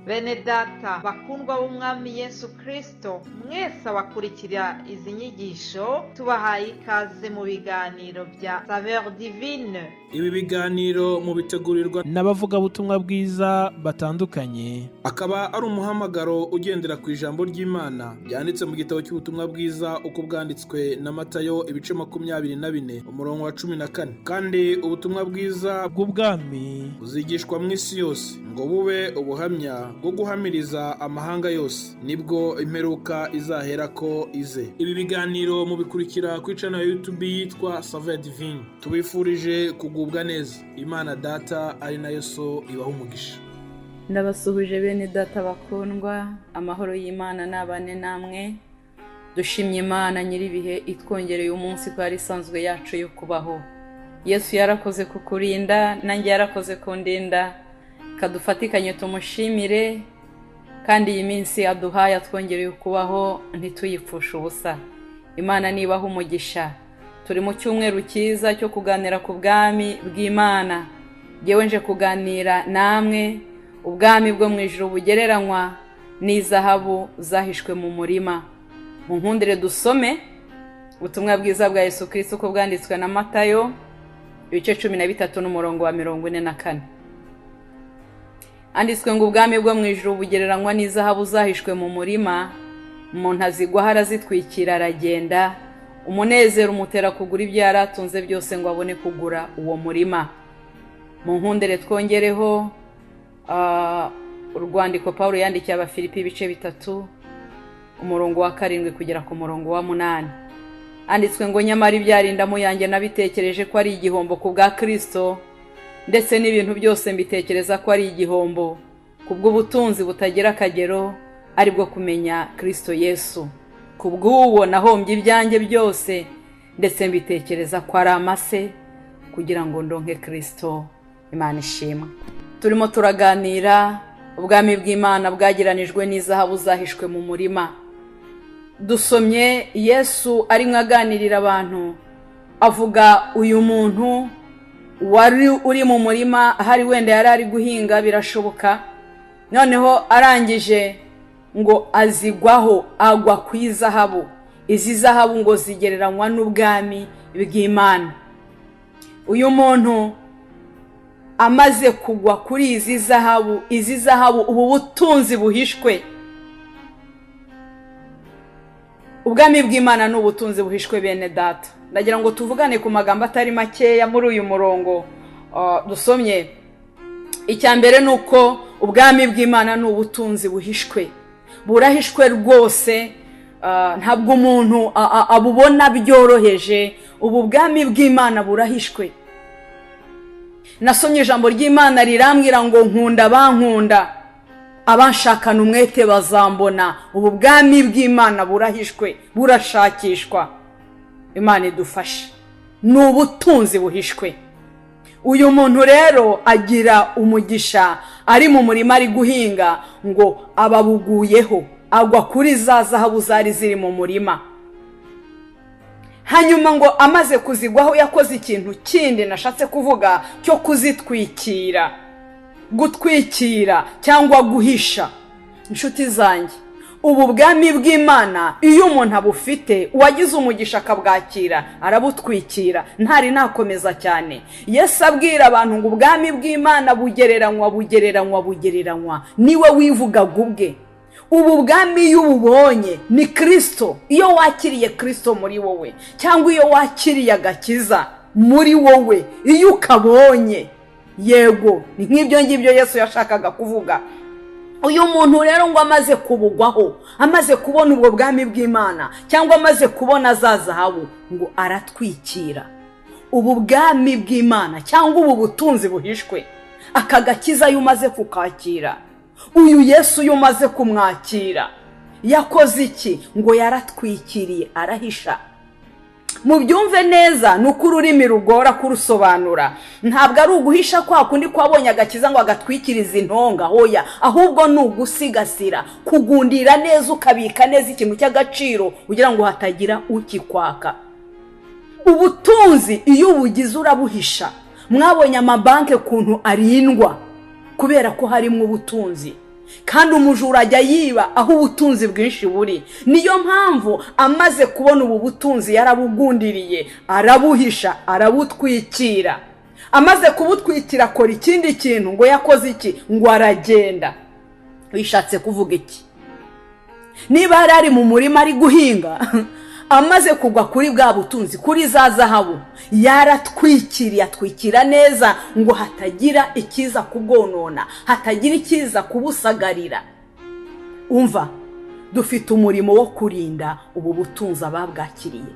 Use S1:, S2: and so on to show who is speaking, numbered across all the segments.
S1: Bene data bakundwa b'Umwami Yesu Kristo, mwese abakurikira izi nyigisho, tubahaye ikaze mu biganiro bya Saveur Divine.
S2: Ibi biganiro mubitegurirwa
S3: n'abavugabutumwa bwiza batandukanye.
S2: Akaba ari umuhamagaro ugendera ku ijambo ry'Imana ryanditse mu gitabo cy'ubutumwa bwiza uko bwanditswe na Matayo, ibice 24, umurongo wa 14. Kandi ubutumwa bwiza
S3: bw'ubwami
S2: buzigishwa mu isi yose ngo bube ubuhamya bwo guhamiriza amahanga yose, nibwo imperuka izaherako ize. Ibi biganiro mubikurikira ku channel ya YouTube yitwa Saveur Divine. Tubifurije kugubwa neza. Imana Data ari nayo So ibaha umugisha.
S4: Ndabasuhuje bene data bakundwa, amahoro y'Imana n'abane namwe. Dushimye Imana nyir'ibihe itwongereye umunsi ko yari isanzwe yacu yo kubaho. Yesu yarakoze kukurinda, nanjye yarakoze kundinda. Kadufatikanye tumushimire, kandi iyi minsi aduhaye atwongereye kubaho ntituyipfushe ubusa. Imana nibaha umugisha. Turi mu cyumweru cyiza cyo kuganira ku bwami bw'Imana. Ngewe nje kuganira namwe ubwami bwo mu ijuru bugereranywa n'izahabu zahishwe mu murima. Mu nkundire dusome ubutumwa bwiza bwa Yesu Kristo uko bwanditswe na Matayo, ibice 13 n'umurongo wa 44. Handitswe ngo: "Ubwami bwo mu ijuru bugereranywa n'izahabu zahishwe mu murima, umuntu azigwaho arazitwikira aragenda, umunezero umutera kugura ibyo yari atunze byose ngo abone kugura uwo murima." Mu nkundire twongereho urwandiko Paul yandikiye Abafilipi, ibice 3, umurongo wa 7 kugera ku murongo wa 8. Handitswe ngo: "Nyamara ibyari indamu yanjye nabitekereje ko ari igihombo ku bwa Kirisito, ndetse n'ibintu byose mbitekereza ko ari igihombo ku bw'ubutunzi butagira akagero, ari bwo kumenya Kirisito Yesu. Ku bw'uwo nahombye ibyanjye byose, ndetse mbitekereza ko ari amase kugira ngo ndonke Kirisito." Imana ishimwe. Turimo turaganira ubwami bw'Imana bwagereranijwe n'izahabu zahishwe mu murima. Dusomye Yesu arimo aganirira abantu, avuga uyu muntu wari uri mu murima, ahari wenda yari ari guhinga, birashoboka. Noneho arangije ngo azigwaho, agwa ku izahabu. Izi zahabu ngo zigereranywa n'ubwami bw'Imana. Uyu muntu amaze kugwa kuri izi zahabu, izi zahabu, ubu butunzi buhishwe. Ubwami bw'Imana ni ubutunzi buhishwe. Bene data, ndagira ngo tuvugane ku magambo atari makeya muri uyu murongo dusomye. Icya mbere ni uko ubwami bw'Imana ni ubutunzi buhishwe, burahishwe rwose, ntabwo umuntu abubona byoroheje. Ubu bwami bw'Imana burahishwe. Nasomye ijambo ry'Imana rirambwira ngo: "Nkunda abankunda, abanshakana umwete bazambona." Ubu bwami bw'Imana burahishwe, burashakishwa. Imana idufashe. Ni ubutunzi buhishwe. Uyu muntu rero agira umugisha, ari mu murima ari guhinga, ngo ababuguyeho, agwa kuri za zahabu zari ziri mu murima. Hanyuma ngo amaze kuzigwaho yakoze ikintu kindi nashatse kuvuga cyo kuzitwikira, gutwikira cyangwa guhisha. Inshuti zanjye, ubu bwami bw'Imana iyo umuntu abufite, uwagize umugisha akabwakira, arabutwikira. Ntari nakomeza cyane, Yesu abwira abantu ngo ubwami bw'Imana bugereranywa, bugereranywa, bugereranywa, niwe wivugaga ubwe. Ubu bwami iyo ububonye ni Kirisito. Iyo wakiriye Kirisito muri wowe, cyangwa iyo wakiriye agakiza muri wowe, iyo ukabonye, yego, ni nk'ibyo ngibyo Yesu yashakaga kuvuga. Uyu muntu rero ngo amaze kubugwaho, amaze kubona ubwo bwami bw'Imana cyangwa amaze kubona za zahabu, ngo aratwikira ubu bwami bw'Imana cyangwa ubu butunzi buhishwe. Aka gakiza iyo umaze kukakira, uyu Yesu iyo umaze kumwakira, yakoze iki? Ngo yaratwikiriye, arahisha. Mubyumve neza, ni uko ururimi rugora kurusobanura. Ntabwo ari uguhisha kwa kundi kwabonye agakiza ngo agatwikirize intonga, hoya, ahubwo ni ugusigasira, kugundira neza, ukabika neza ikintu cy'agaciro kugira ngo hatagira ukikwaka. Ubutunzi iyo ubugize urabuhisha. Mwabonye amabanki ukuntu arindwa kubera ko harimo ubutunzi. Kandi umujura ajya yiba aho ubutunzi bwinshi buri. Niyo mpamvu amaze kubona ubu butunzi yarabugundiriye, arabuhisha, arabutwikira. Amaze kubutwikira akora ikindi kintu. Ngo yakoze iki? Ngo aragenda. Bishatse kuvuga iki? Niba yari ari mu murima ari guhinga, amaze kugwa kuri bwa butunzi, kuri za zahabu, yaratwikiriye, atwikira neza ngo hatagira ikiza kubwonona, hatagira ikiza kubusagarira. Umva, dufite umurimo wo kurinda ubu butunzi ababwakiriye.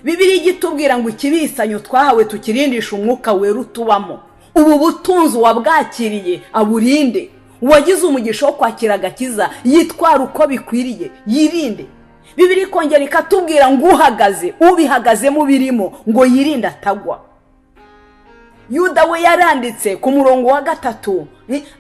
S4: Bibiliya ijya itubwira ngo ikibisanyo twahawe tukirindisha umwuka wera utubamo. Ubu butunzi uwabwakiriye aburinde. Uwagize umugisha wo kwakira agakiza yitwara uko bikwiriye, yirinde. Bibiliya ikongera ikatubwira ngo uhagaze, ubihagazemo, birimo, ngo yirinde atagwa. Yuda we yaranditse ku murongo wa 3,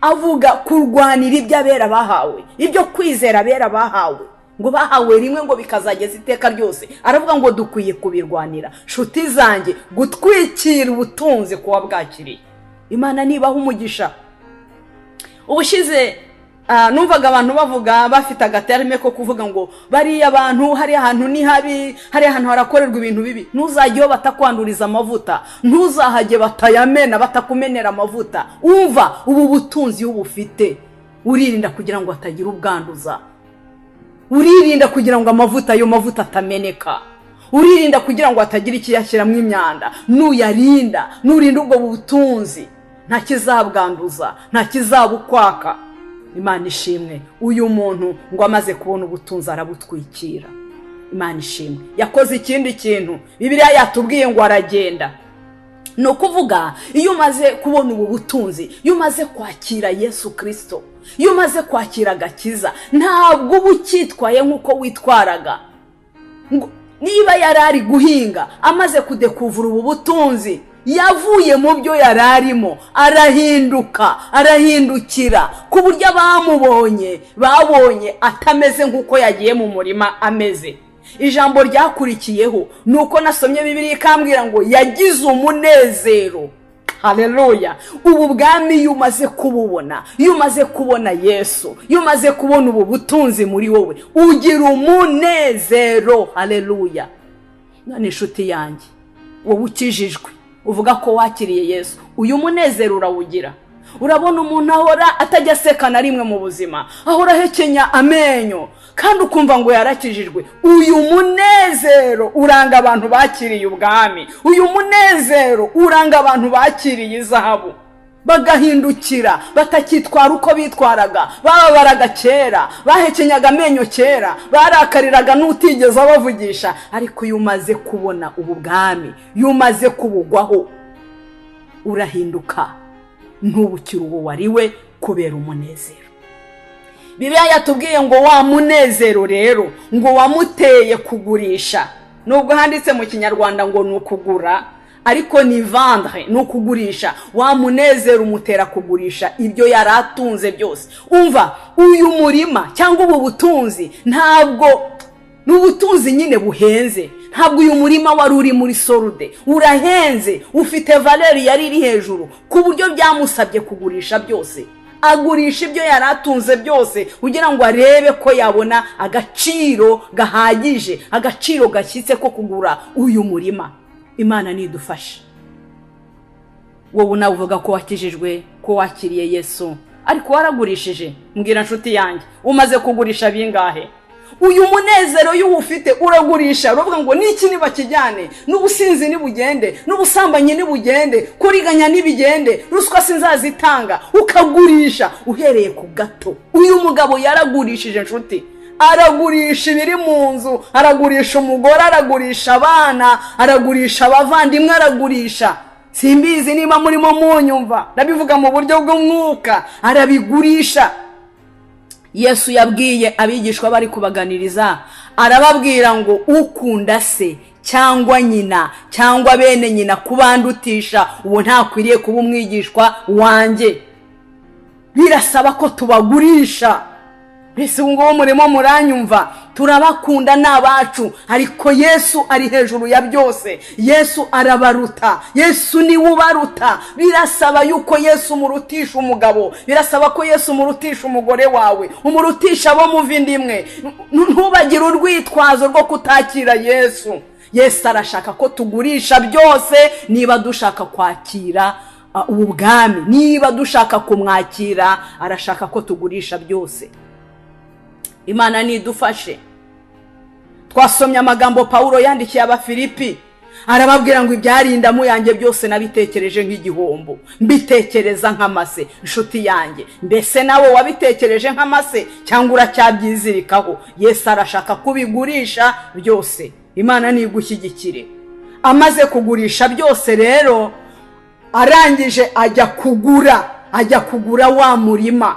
S4: avuga kurwanira ibyo abera bahawe, ibyo kwizera abera bahawe, ngo bahawe rimwe, ngo bikazageza iteka ryose. Aravuga ngo dukwiye kubirwanira. Nshuti zanjye, gutwikira ubutunzi kuba bwakiriye, Imana nibaha umugisha. Ubushize numvaga abantu bavuga, bafite agaterme ko kuvuga ngo bariya bantu, hariya hantu ni habi, hariya hantu harakorerwa ibintu bibi. Ntuzajyeho batakwanduriza amavuta, ntuzahajye batayamena, batakumenera amavuta. Umva, ubu butunzi iyo ubufite uririnda kugira ngo hatagira ubwanduza, uririnda kugira ngo amavuta, ayo mavuta atameneka, uririnda kugira ngo hatagira ikiyashyiramo imyanda. Nuyarinda, nurinda ubwo butunzi, nta kizabwanduza, nta kizabukwaka. Imana ishimwe. Uyu muntu ngo amaze kubona ubutunzi arabutwikira. Imana ishimwe. Yakoze ikindi kintu, Bibiliya yatubwiye ngo aragenda. Ni ukuvuga, iyo umaze kubona ubu butunzi, iyo umaze kwakira Yesu Kirisito, iyo umaze kwakira agakiza, ntabwo uba ukitwaye nk'uko witwaraga. Niba yari ari guhinga, amaze kudekuvura ubu butunzi, yavuye mu byo yari arimo, arahinduka, arahindukira, ku buryo abamubonye babonye atameze nk'uko yagiye mu murima ameze. Ijambo ryakurikiyeho ni uko nasomye Bibiliya ikambwira ngo yagize umunezero. Hareruya! Ubu bwami iyo umaze kububona, iyo umaze kubona Yesu, iyo umaze kubona ubu butunzi muri wowe, ugira umunezero. Hareruya! None inshuti yanjye, wowe ukijijwe, uvuga ko wakiriye Yesu, uyu munezero urawugira? Urabona umuntu ahora atajya aseka na rimwe mu buzima, ahora ahekenya amenyo, kandi ukumva ngo yarakijijwe. Uyu munezero uranga abantu bakiriye ubwami, uyu munezero uranga abantu bakiriye izahabu, bagahindukira, batakitwara uko bitwaraga. Bababaraga kera, bahekenyaga amenyo kera, barakariraga n'utigeze abavugisha. Ariko iyo umaze kubona ubu bwami, iyo umaze kubugwaho, urahinduka, ntubukire uwo wari we kubera umunezero. Bibiliya yatubwiye ngo wa munezero rero ngo wamuteye kugurisha. Nubwo handitse mu Kinyarwanda ngo ni ukugura, ariko ni vendre, ni ukugurisha. Wa munezero umutera kugurisha ibyo yari atunze byose. Umva, uyu murima cyangwa ubu butunzi, ntabwo ni ubutunzi nyine buhenze, ntabwo uyu murima wari uri muri solde. Urahenze, ufite valeur yari iri hejuru, ku buryo byamusabye kugurisha byose. Agurisha ibyo yari atunze byose kugira ngo arebe ko yabona agaciro gahagije, agaciro gashyitse ko kugura uyu murima. Imana nidufashe. Wowe nawe uvuga ko wakijijwe, ko wakiriye Yesu, ariko waragurishije, mbwira nshuti yanjye, umaze kugurisha bingahe? Uyu munezero iyo uwufite uragurisha, uravuga ngo n'iki nibakijyane, n'ubusinzi nibugende, n'ubusambanyi nibugende, kuriganya nibigende, ruswa sinzazitanga. Ukagurisha uhereye ku gato. Uyu mugabo yaragurishije, nshuti, aragurisha ibiri mu nzu, aragurisha umugore, aragurisha abana, aragurisha abavandimwe, aragurisha. Simbizi niba murimo munyumva, ndabivuga mu buryo bw'umwuka. Arabigurisha. Yesu yabwiye abigishwa bari kubaganiriza, arababwira ngo ukunda se cyangwa nyina cyangwa bene nyina kubandutisha, uwo ntakwiriye kuba umwigishwa wanjye. Birasaba ko tubagurisha. Mbese ubu ngubu murimo muranyumva? Turabakunda, ni abacu, ariko Yesu ari hejuru ya byose. Yesu arabaruta, Yesu niwe ubaruta. Birasaba yuko Yesu umurutisha umugabo, birasaba ko Yesu umurutisha umugore wawe, umurutisha abo muva inda imwe. Ntubagire urwitwazo rwo kutakira Yesu. Yesu arashaka ko tugurisha byose niba dushaka kwakira ubu bwami, niba dushaka kumwakira, arashaka ko tugurisha byose. Imana nidufashe. Twasomye amagambo Pawulo yandikiye Abafilipi, arababwira ngo ibyari indamu yanjye byose nabitekereje nk'igihombo, mbitekereza nk'amase. Inshuti yanjye, mbese nawe wabitekereje nk'amase cyangwa uracyabyizirikaho? Yesu arashaka kubigurisha byose. Imana nigushyigikire. Amaze kugurisha byose rero, arangije ajya kugura wa murima,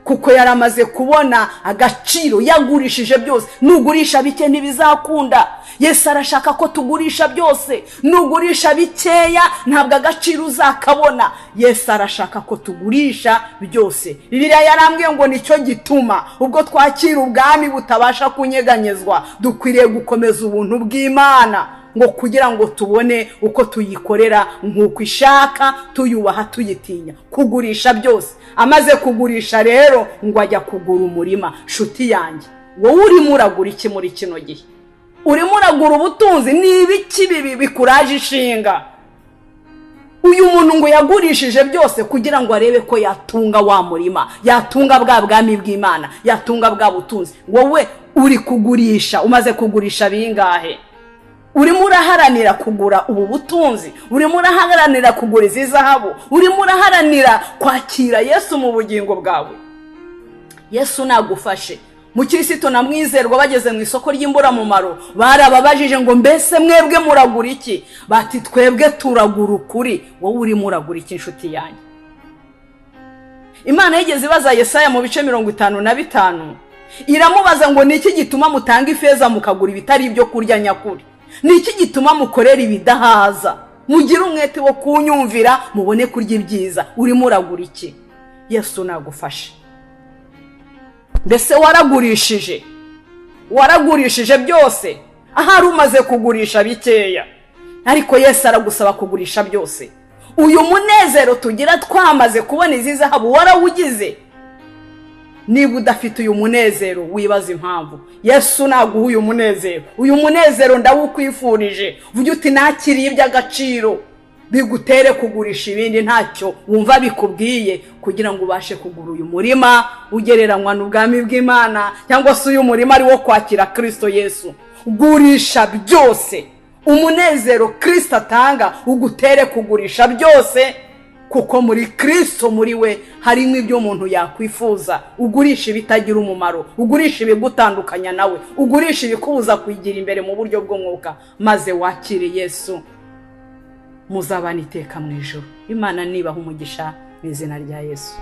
S4: kuko yari amaze kubona agaciro yagurishije byose. Nugurisha bike ntibizakunda. Yesu arashaka ko tugurisha byose. Nugurisha bikeya ntabwo agaciro uzakabona. Yesu arashaka ko tugurisha byose. Bibiliya yarambwiye ngo nicyo gituma ubwo twakira ubwami butabasha kunyeganyezwa, dukwiriye gukomeza ubuntu bw'Imana, ngo kugira ngo tubone uko tuyikorera nk'uko ishaka, tuyubaha, tuyitinya. Kugurisha byose. Amaze kugurisha rero, ngo ajya kugura umurima. Nshuti yanjye, wowe urimo uragura iki muri kino gihe? Urimo uragura ubutunzi? Ni ibiki bibi bikuraje ishinga? Uyu muntu ngo yagurishije byose kugira ngo arebe ko yatunga wa murima, yatunga bwa bwami bw'Imana, yatunga bwa butunzi. Wowe uri kugurisha, umaze kugurisha bingahe? Urimo uraharanira kugura ubu butunzi? Urimo uraharanira kugura izi zahabu? Urimo uraharanira kwakira Yesu mu bugingo bwawe? Yesu nagufashe. Mukirisitu na Mwizerwa bageze mu isoko ry'imburamumaro, barababajije ngo: "Mbese mwebwe muragura iki?" Bati: "Twebwe turagura ukuri." Wowe urimo uragura iki, inshuti yanjye? Imana yigeze ibaza Yesaya mu bice 55, iramubaza ngo: "Ni iki gituma mutanga ifeza mukagura ibitari ibyo kurya nyakuri? Ni iki gituma mukorera ibidahaza? Mugire umwete wo kunyumvira, mubone kurya ibyiza." Urimo uragura iki? Yesu nagufashe. Mbese waragurishije? Waragurishije byose? Ahari umaze kugurisha bikeya, ariko Yesu aragusaba kugurisha byose. Uyu munezero tugira twamaze kubona izi zahabu warawugize? Niba udafite uyu munezero, wibaza impamvu. Yesu naguha uyu munezero. Uyu munezero ndawukwifurije. Vuga uti: "Nakiriye iby'agaciro." Bigutere kugurisha ibindi ntacyo wumva bikubwiye, kugira ngo ubashe kugura uyu murima ugereranywa n'ubwami bw'Imana, cyangwa se uyu murima ari wo kwakira Kirisito Yesu. Gurisha byose. Umunezero Kirisito atanga ugutere kugurisha byose, kuko muri Kirisito, muri we harimo ibyo umuntu yakwifuza. Ugurisha ibitagira umumaro, ugurisha ibigutandukanya nawe, ugurisha ibikubuza kwigira imbere mu buryo bw'umwuka, maze wakire Yesu, muzabana iteka mu ijuru. Imana nibaha umugisha mu izina rya Yesu.